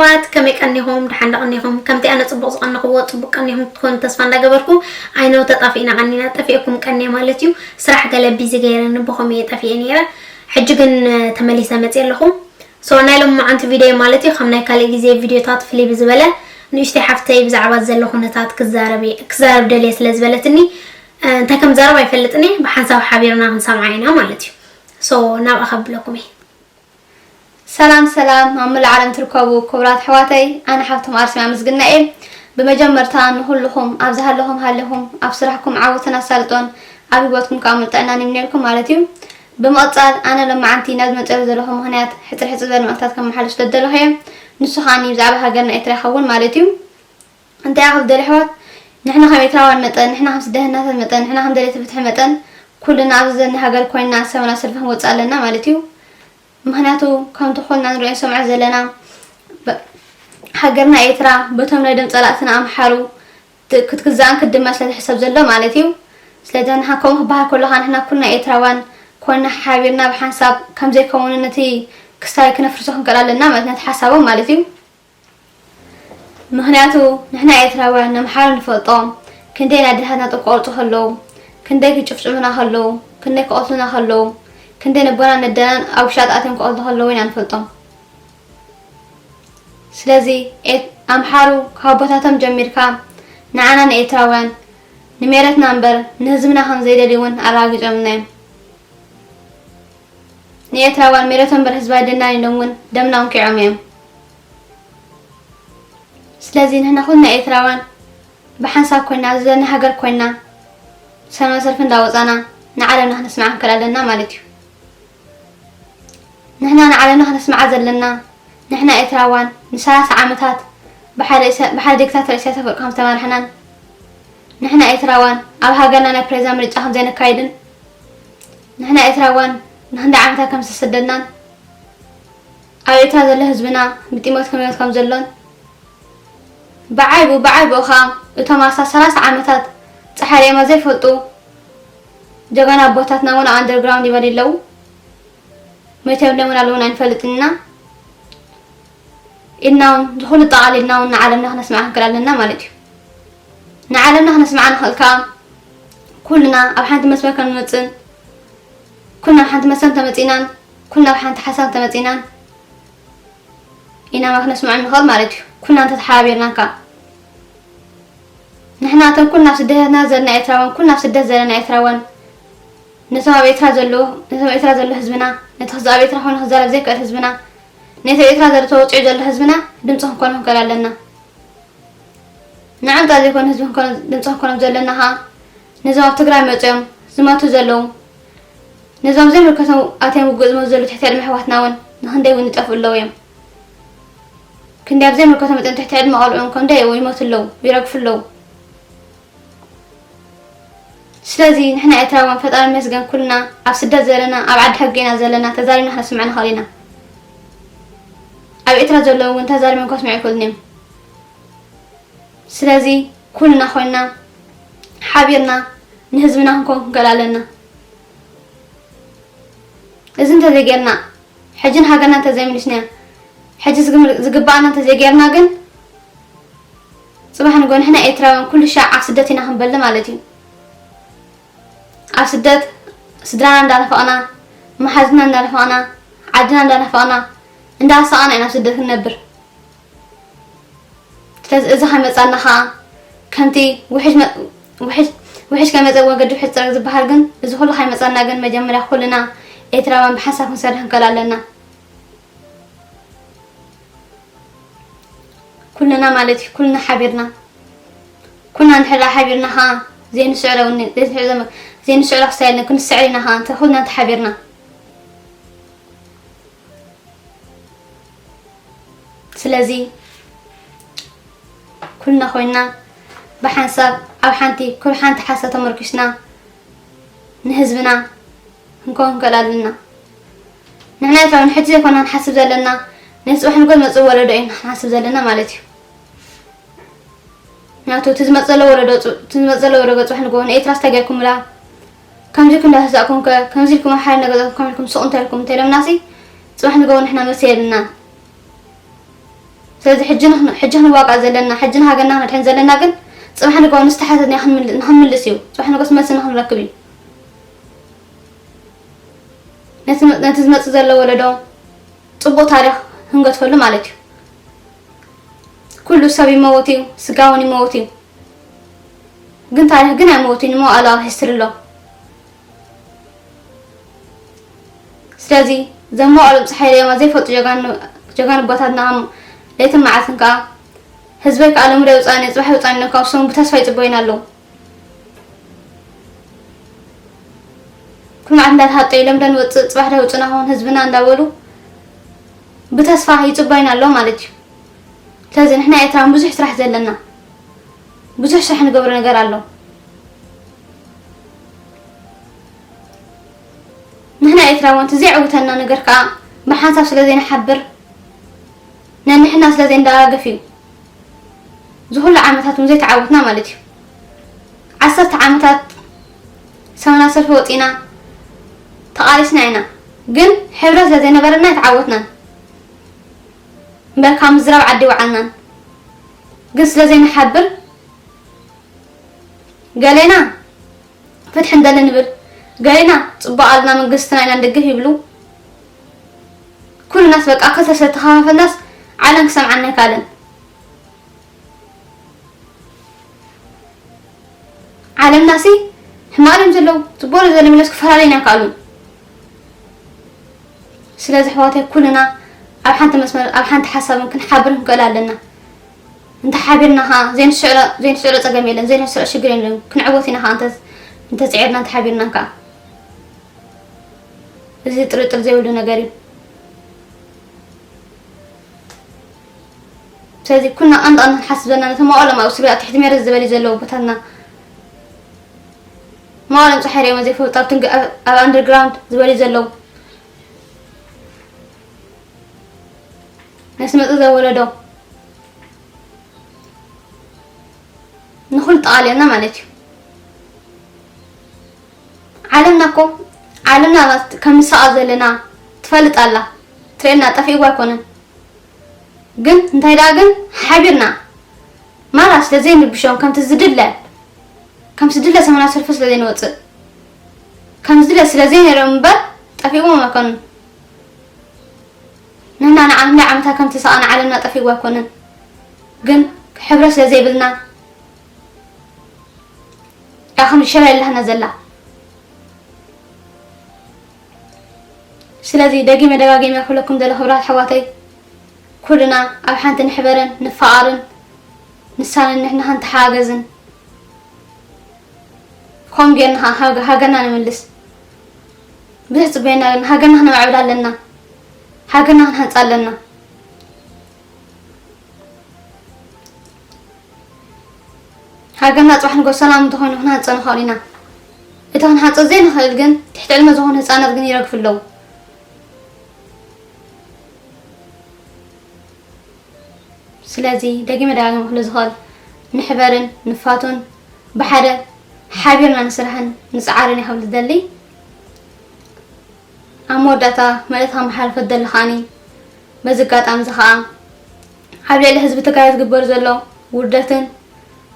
ባት ከመይ ቀኒኹም? ደሓን ዶ ቀኒኹም? ከምቲ ኣነ ጽቡቕ ዝቐነኽዎ ጽቡቕ ቀኒኹም ክትኮኑ ተስፋ እንዳገበርኩ፣ I know ተጣፊእና ቀኒና፣ ጠፊእኩም ቀንየ ማለት እዩ። ስራሕ ገለ ቢዚ ገይረኒ፣ ብኸምኡ እየ ጠፊኤ ነይረ። ሕጂ ግን ተመሊሰ መፅየ ኣለኹ። So ናይ ሎማዓንቲ ቪድዮ ማለት እዩ፣ ከም ናይ ካልእ ግዜ ቪድዮታት ፍልይ ብዝበለ ንእሽተይ ሓፍተይ ብዛዕባ ዘሎ ኩነታት ክዛረብ እየ፣ ክዛረብ ደልየ ስለ ዝበለትኒ፣ እንታይ ከም ዛረብ ኣይፈልጥን እየ፣ ብሓንሳብ ሓቢርና ክንሰምዓ ኢና ማለት እዩ። So ናብኣ ከብለኩም እየ። ሰላም ሰላም፣ ኣብ መላእ ዓለም ትርከቡ ክቡራት ኣሕዋተይ፣ ኣነ ሓፍቶም ኣርሴማ ምስግና እየ። ብመጀመርታ ንኹልኹም ኣብ ዝሃለኹም ሃሊኹም ኣብ ስራሕኩም ዓወትን ኣሳልጦን ኣብ ህይወትኩም ከኣ ሙሉእ ጥዕናን ይምነየልኩም ማለት እዩ። ብምቕጻል ኣነ ሎማዓንቲ ናብ ዝመጽኤሉ ዘለኹ ምኽንያት ሕጽር ሕጽር ዝበለ መልእኽታት ከመሓላልፍ ስለ ዝደለኹ እየ። ንሱ ከኣ ብዛዕባ ሃገርና ኤርትራ ይኸውን ማለት እዩ። እንታይ ክብል ደልየ ኣሕዋት፣ ንሕና ከም ኤርትራውያን መጠን፣ ንሕና ከም ስደተኛታት መጠን፣ ንሕና ከም ደለይቲ ፍትሒ መጠን ኩልና ኣብዚ ዘለና ሃገር ኮይንና ሰላማዊ ሰልፊ ክንወጽእ ኣለና ማለት እዩ። ምኽንያቱ ከምቲ ኩልና ንሪኦ ንሰምዖ ዘለና ሃገርና ኤርትራ በቶም ናይ ደም ጸላእትና ኣምሓሩ ክትግዛእን ክትድመር ስለ ዝሕሰብ ዘሎ ማለት እዩ። ስለዚ ንሕና ከምኡ ክበሃል ከሎ ከኣ ንሕና ኩልና ኤርትራውያን ኮይንና ሓቢርና ብሓንሳብ ከም ዘይከውን ነቲ ክስታይ ክነፍርሶ ክንክእል ኣለና ማለት ነቲ ሓሳቦም ማለት እዩ። ምኽንያቱ ንሕና ኤርትራውያን ነምሓሩ ንፈልጦም፣ ክንደይ ናይ ኣዴታትና ጥንቆርጹ ከለዉ፣ ክንደይ ክጭፍጭፉና ከለዉ፣ ክንደይ ክቐትሉና ከለዉ፣ ክንደይ ነቦናን ነደናን ኣብ ውሻጠ ኣትዮም ክቐትሉ ከለዉ ኢና ንፈልጦም። ስለዚ ኣምሓሩ ካብ ኣቦታቶም ጀሚርካ ንዓና ንኤርትራውያን ንሜረትና እምበር ንህዝብና ከም ዘይደልዩ እውን ኣረጋጊጾምልና እዮም። ንኤርትራውያን ሜረቶም እምበር ህዝቢ ኣይደልናን ኢሎም እውን ደምና ኣንኪዖም እዮም። ስለዚ ንሕና ኩልና ኤርትራውያን ብሓንሳብ ኮይና ዘለና ሃገር ኮይና ሰላማዊ ሰልፊ እንዳወፃና ንዓለምና ክነስምዓ ክንክእል ኣለና ማለት እዩ። ንሕና ንዓለምና ክነስምዓ ዘለና ንሕና ኤርትራውያን ንሰላሳ ዓመታት ብሓደ ዲክታተር ኢሳያስ ኣፈወርቂ ከም ዝተመራሕናን ንሕና ኤርትራውያን ኣብ ሃገርና ናይ ፕሬዝዳንት ምርጫ ከም ዘይነካይድን ንሕና ኤርትራውያን ንክንደይ ዓመታት ከም ዝተሰደድናን ኣብ ኤርትራ ዘሎ ህዝብና ብጢሞት ከም ህይወት ከም ዘሎን ብዓይቡ ብዓይቡ ኸዓ እቶም ኣስታት ሰላሳ ዓመታት ጸሓይ ርኤማ ዘይፈልጡ ጀጋኑ ኣቦታትና እውን ኣብ ኣንደርግራውንድ ይበልዩ ኣለዉ። መይቶም ደም እውን ኣለዉን ኣይንፈልጥን ኢና ኢልና እውን ዝኹሉ ጠቓሊልና እውን ንዓለምና ክነስምዓ ክንክእል ኣለና ማለት እዩ። ንዓለምና ክነስምዓ ንኽእል ከዓ ኩልና ኣብ ሓንቲ መስመር ከም ንመፅእን ኩልና ኣብ ሓንቲ መስመር ተመፂናን ኩልና ኣብ ሓንቲ ሓሳብ ተመፂናን ኢና ክነስምዖም ንኽእል ማለት እዩ። ኩልና እንተተሓባቢርና ከዓ ንሕና እቶም ኩልና ኣብ ስደትና ዘለና ኤርትራውያን ኩልና ኣብ ስደት ዘለና ኤርትራውያን ነቶም ኣብ ኤርትራ ዘለዉ ነቶም ኤርትራ ዘሎ ህዝብና ነቲ ክዛብ ኤርትራ ኮይኑ ክዛረብ ዘይክእል ህዝብና ነቲ ኣብ ኤርትራ ዘሎ ተወፂዑ ዘሎ ህዝብና ድምፂ ክንኮኖ ክንክእል ኣለና። ንዕምጣ ዘይኮነ ህዝቢ ክንኮኖ ድምፂ ክንኮኖም ዘለና ከዓ ነዞም ኣብ ትግራይ መፅኦም ዝመቱ ዘለዉ ነዞም ዘይምልከቶም ኣትዮም ውግእ ዝመቱ ዘለዉ ትሕቲ ዕድመ ኣሕዋትና እውን ንክንደይ እውን ይጠፍኡ ኣለዉ እዮም። ክንደይ ኣብ ዘይምልከቶም መፅኦም ትሕቲ ዕድመ ቆልዑ እውን ክንደይ ይሞቱ ኣለዉ ይረግፉ ኣለዉ። ስለዚ ንሕና ኤርትራውያን ፈጣሪ ይመስገን ኩልና ኣብ ስደት ዘለና ኣብ ዓዲ ሕጊ ኢና ዘለና ተዛሪብና ክነስምዕ ንኽእል ኢና። ኣብ ኤርትራ ዘለዉ እውን ተዛሪቦም ከስምዑ ኣይክእሉን እዮም። ስለዚ ኩልና ኮይንና ሓቢርና ንህዝብና ክንከውን ክንክእል ኣለና። እዚ እንተዘይጌርና ሕጂ ንሃገርና እንተዘይመሊስናያ ሕጂ ዝግባኣና እንተዘይጌርና ግን ፅባሕ ንጎ ንሕና ኤርትራውያን ኩሉ ሻዕ ኣብ ስደት ኢና ክንበል ማለት እዩ። ኣብ ስደት ስድራና እንዳናፈቕና መሓዝና እንዳናፈቕና ዓድና እንዳናፈቕና እንዳሳቐና ኢና ኣብ ስደት ክንነብር። ስለዚ እዚ ከይመፃና ከዓ ከምቲ ውሕጅ ውሕጅ ከይመፀ መገዲ ውሕጅ ፅረግ ዝበሃል ግን እዚ ኩሉ ከይመፃና ግን መጀመርያ ኩልና ኤርትራውያን ብሓንሳብ ክንሰርሕ ክንክእል ኣለና። ኩልና ማለት እዩ ኩልና ሓቢርና ኩልና እንድሕር ሓቢርና ከዓ ዘይንስዕሮ ዘይንስዕሮ ክሳየልና ክንስዕር ኢና ከዓ እንተ ኩልና እንተሓቢርና። ስለዚ ኩልና ኮይንና ብሓንሳብ ኣብ ሓንቲ ኩብ ሓንቲ ሓሳብ ተመርኪስና ንህዝብና ክንከውን ክንክእል ኣለና። ንሕና ኤርትራዊ ንሕጂ ዘይኮና ንሓስብ ዘለና ነቲ ፅባሕ ንጎ ዝመፅእ ወለዶ ኢና ክንሓስብ ዘለና ማለት እዩ። ምክንያቱ እቲ ዝመፅ ዘሎ ወለዶ እቲ ዝመፅ ዘሎ ወለዶ ፅባሕ ንጎ ንኤርትራ ስታይ ገይርኩምላ ከምዚ ኢልኩም እንዳተሳእኩም ከ ከምዚ ኢልኩም ኣብ ሓደ ነገር ከም ኢልኩም ስቕ እንተልኩም እንተኢሎምናሲ ፅባሕ ንጎ ንሕና መሰየልና። ስለዚ ሕጂ ንኽን-፣ ሕጂ ክንዋጋእ ዘለና፣ ሕጂ ንሃገርና ክነድሕን ዘለና ግን ጽባሕ ንግሆ ንዝተሓተትና ክንምል-፣ ንኽንምልስ እዩ። ጽባሕ ንግሆ መልሲ ንኽንረክብ እዩ። ነቲ፣ ነቲ ዝመጽእ ዘሎ ወለዶ ጽቡቕ ታሪኽ ክንገድፈሉ ማለት እዩ። ኩሉ ሰብ ይመውት እዩ፣ ስጋ እውን ይመውት እዩ። ግን ታሪኽ ግን ኣይመውትን እዩ፣ መዋእላዊ ሂስትሪ ኣሎ። ስለዚ እዞም መዋእሎም ጸሓይ ደየማ ዘይፈልጡ ጀጋኑ፣ ጀጋኑ ኣቦታትና ለይትን መዓልትን ከኣ ህዝበይ ከኣ ሎሚ ዶ ይውጻኒ፣ ጽባሕ ይውጻኒ ኢሎም ካብ ሰሙ ብተስፋ ይጽበዩና ኣለዉ። ኩሉ መዓልቲ እንዳተሃጠዩ ሎም ዶ ንወጽእ፣ ጽባሕ ዶ ይውጽና ኸውን ህዝብና እንዳበሉ ብተስፋ ይጽበዩና ኣለዉ ማለት እዩ። ስለዚ ንሕና ኤርትራውያን ብዙሕ ስራሕ ዘለና፣ ብዙሕ ስራሕ ንገብሮ ነገር ኣሎ። ንሕና ኤርትራውያን እቲ ዘየዕውተና ነገር ከኣ ብሓንሳብ ስለ ዘይንሓብር፣ ነንሕና ስለ ዘይንደጋገፍ እዩ። እዚ ኩሉ ዓመታት እውን ዘይተዓወትና ማለት እዩ። ዓሰርተ ዓመታት ሰማንያ ሰልፊ ወጺና ተቓሊስና ኢና። ግን ሕብረት ስለ ዘይነበረና ኣይተዓወትናን። እምበር ካብ ምዝራብ ዓዲ ይወዓልናን። ግን ስለ ዘይንሓብር ገሌና ፍትሒ እንደሊ ንብል፣ ገሌና ጽቡቕ ኣለና መንግስትና ኢና ንድግፍ ይብሉ። ኩሉናስ በቃ ክልተ ስለ ተኸፋፈልናስ ዓለም ክሰምዓና ኣይከኣለን። ዓለምናሲ ሕማቕ እዮም ዘለዉ፣ ጽቡቕ ዘሎ ሚለስ ክፈላለዩና ኣይከኣሉን። ስለዚ ኣሕዋተይ ኩልና ኣብ ሓንቲ መስመር ኣብ ሓንቲ ሓሳብን ክንሓብር ክንክእል ኣለና። እንተ ሓቢርና ኸኣ ዘይንስዕሮ፣ ዘይንስዕሮ ጸገም የለን፣ ዘይንስዕሮ ሽግር የለን። ክንዕወት ኢና ኸኣ እንተ፣ እንተ ጽዒርና፣ እንተ ሓቢርና ከኣ። እዚ ጥርጥር ዘይብሉ ነገር እዩ። ስለዚ ኩልና ቀንዲ ቀንዲ ክንሓስብ ዘለና ነቶም መዋእሎም ኣብ ስግዳት ትሕቲ ሜረት ዝበልዩ ዘለዉ ኣቦታትና፣ መዋእሎም ጸሓይ ርእዮም ዘይፈልጡ ኣብ ትንግ-፣ ኣብ፣ ኣብ ኣንደርግራውንድ ዝበልዩ ዘለዉ ነቲ መጽእ ዘወለዶ ንኹሉ ጠቓሊልና ማለት እዩ። ዓለምና እኮ፣ ዓለምና ከም ንስቓ ዘለና ትፈልጥ ኣላ። ትርእየና ጠፊእዋ ኣይኮነን። ግን እንታይ ደኣ ግን ሓቢርና ማራ ስለ ዘይንርብሾም ከምቲ ዝድለ፣ ከምቲ ዝድለ ሰማንያ ሰልፊ ስለ ዘይንወጽእ፣ ከም ዝድለ ስለ ዘይነይሮም እምበር ጠፊእዎም ኣይኮኑን። ንሕና ንዓ-፣ ክንደይ ዓመታት ከምቲ ዝሰኣና ዓለምና ጠፊእዋ ኣይኮነን። ግን ሕብረት ስለ ዘይብልና እያ ከም ሸለል ኢላትና ዘላ። ስለዚ ደጊመ ደጋጊመ ክብለኩም ዘለኹ ክቡራት ኣሕዋተይ፣ ኩልና ኣብ ሓንቲ ንሕበርን ንፋቐርን ንሳንን ንሕና ክንተሓጋገዝን፣ ከምኡ ጌርና ኸዓ ሃገ-፣ ሃገርና ንምልስ። ብዙሕ ጽበየና ግን ሃገርና ክነማዕብል ኣለና። ሃገርና ክንሃንጻ ኣለና። ሃገርና ጽባሕ ንግሆ ሰላም እንተኾይኑ ክንሃንጾ ንኽእል ኢና። እቲ ክንሃንጾ ዘይንኽእል ግን ትሕቲ ዕድመ ዝኾኑ ህጻናት ግን ይረግፉ ኣለዉ። ስለዚ ደጊመ ደጋጊመ ክብሎ ዝኽእል ንሕበርን ንፋቱን ብሓደ ሓቢርና ንስራሕን ንጽዓርን እየ ክብል ዝደሊ። ኣብ መወዳእታ መልእኽቲ ከመሓላልፍ ዝደሊ ከኣኒ በዚ ኣጋጣሚ እዚ ከኣ ኣብ ልዕሊ ህዝቢ ትግራይ ዝግበር ዘሎ ውርደትን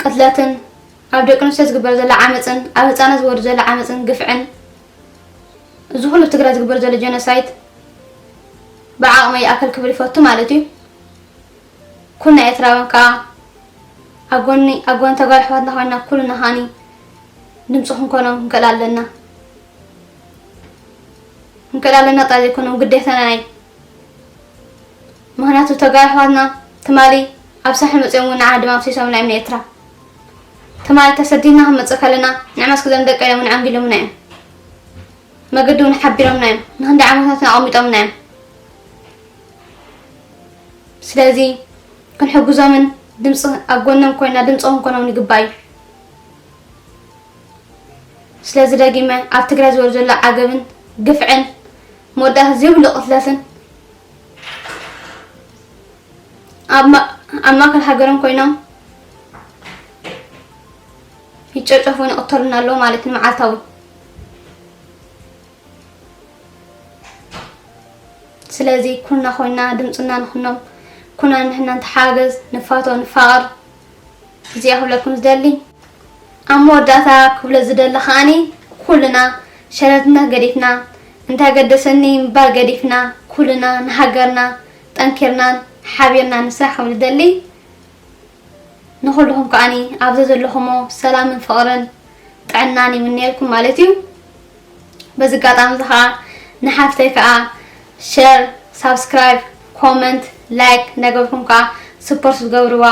ቅትለትን፣ ኣብ ደቂ ኣንስትዮ ዝግበር ዘሎ ዓመፅን ኣብ ህፃናት ዝወርድ ዘሎ ዓመፅን ግፍዕን፣ እዚ ኩሉ ኣብ ትግራይ ዝግበር ዘሎ ጀኖሳይድ ብዓቕመይ ይኣክል ክብል ይፈቱ ማለት እዩ። ኩልና ኤርትራውያን ከኣ ኣብ ጎኒ፣ ኣብ ጎኒ ተጋሩ ኣሕዋትና ኮይንና ኩልና ከኣኒ ድምፂ ክንኮኖም ክንክእል ኣለና። ክንክእል ኣለና ጥራይ ዘይኮነ ግዴታና እዩ። ምኽንያቱ ተጋሩ ኣሕዋትና ትማሊ ኣብ ሳሕል መፂኦም እውን ንዓና ደማምሲሶምና እዮም ንኤርትራ። ትማሊ ተሰዲድና ክንመፅእ ከለና ንዕማስ ክዘም ደቀ ኢሎም ንዓንጊሎምና እዮም። መገዲ እውን ሓቢሮምና እዮም። ንክንደይ ዓመታት ኣቐሚጦምና እዮም። ስለዚ ክንሕግዞምን ድምፂ ኣብ ጎኖም ኮይና ድምፂ ክንኮኖም ይግባእ እዩ። ስለዚ ደጊመ ኣብ ትግራይ ዝወርድ ዘሎ ዓገብን ግፍዕን መወዳእታ ዘይብሉ ቅትለትን ኣብ ማ-፣ ኣብ ማእከል ሃገሮም ኮይኖም ይጨፍጨፉን ይቕተሉን ኣለዉ ማለት እዩ መዓልታዊ። ስለዚ ኩልና ኮይና ድምፅና ንኹኖም፣ ኩና ንሕና ንተሓገዝ፣ ንፋቶ፣ ንፋቐር። እዚኣ ክብለኩም ዝደሊ። ኣብ መወዳእታ ክብሎ ዝደሊ ከዓኒ፣ ኩልና ሸለልትነት ገዲፍና፣ እንታይ ገደሰኒ ምባል ገዲፍና፣ ኩልና ንሃገርና ጠንኪርናን ሓቢርና ንስራሕ ከም ዝደሊ። ንኹልኹም ከዓኒ ኣብዚ ዘለኹሞ ሰላምን ፍቕርን ጥዕናን ይምነየልኩም ማለት እዩ። በዚ ኣጋጣሚ እዚ ከዓ ንሓፍተይ ከዓ ሸር፣ ሳብስክራይብ፣ ኮመንት፣ ላይክ እንዳገብርኩም ከዓ ስፖርት ዝገብርዋ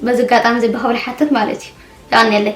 በዚ ኣጋጣሚ እዚ ብኽብሪ ሓትት ማለት እዩ። የቐንየለይ።